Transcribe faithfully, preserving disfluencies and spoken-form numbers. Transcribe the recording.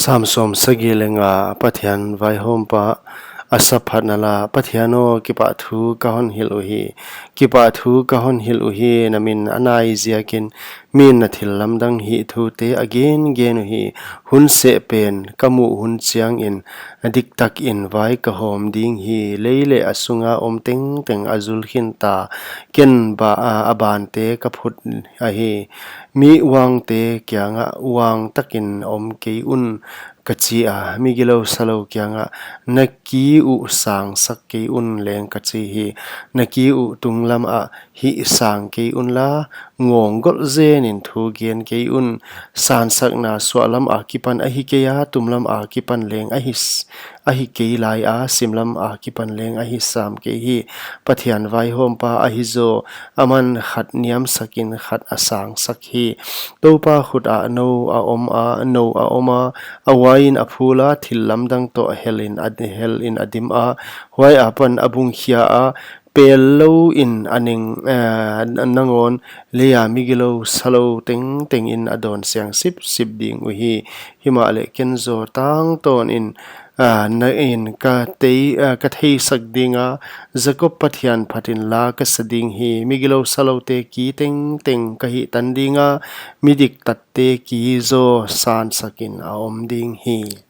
Sam sawmsagih leh nga. Pathian vaihawmpa. A saphatna la. Pathian aw, kipahthu ka hon hilh uhi. Kipahthu ka hon hilh uhi, na min a nai ziakin. Mi'n na thillamdang hih thute a gengen uhi. Hun seh pen ka muh hun chiangin, a diktakin vai ka hawm ding hi. Lei leh a sunga om tengteng a zul khin ta. Ken ba a, a bante ka phut ahi. Mi uangte kiangah uang takin om kei un, ka chi a, migilou salou kiangah, na ki uh sangsak kei un leng, ka chi hi. Na ki uh tunglam ah hih sang kei unla, ngawng golh zenin thu gen kei un. Sansakna suahlam akipan ahi kei a, tumlam akipan leng ahi s-, ahi kei lai a, simlam akipan leng ahi sam kei hi. Pathian vaihawmpa ahi zaw, aman khat niamsakin khat a sangsak hi. Toupa khut ah nou a om a, nou a om a, a uain a phul a, thillamdang toh helin a, helin a dim a, huai apan a bung khia a, pel louin a neng, eh, nangawn leia migilou salou tengtengin a dawn siang sipsip ding uhi. Himahleh ken zaw tangtawnin, ah, na in ka tei, ah, ka theisak ding a, Jakob Pathian phatin la ka sa ding hi. Migilou saloute ki tengteng ka hihtan ding a, midiktatte ki zaw sansakin a om ding hi.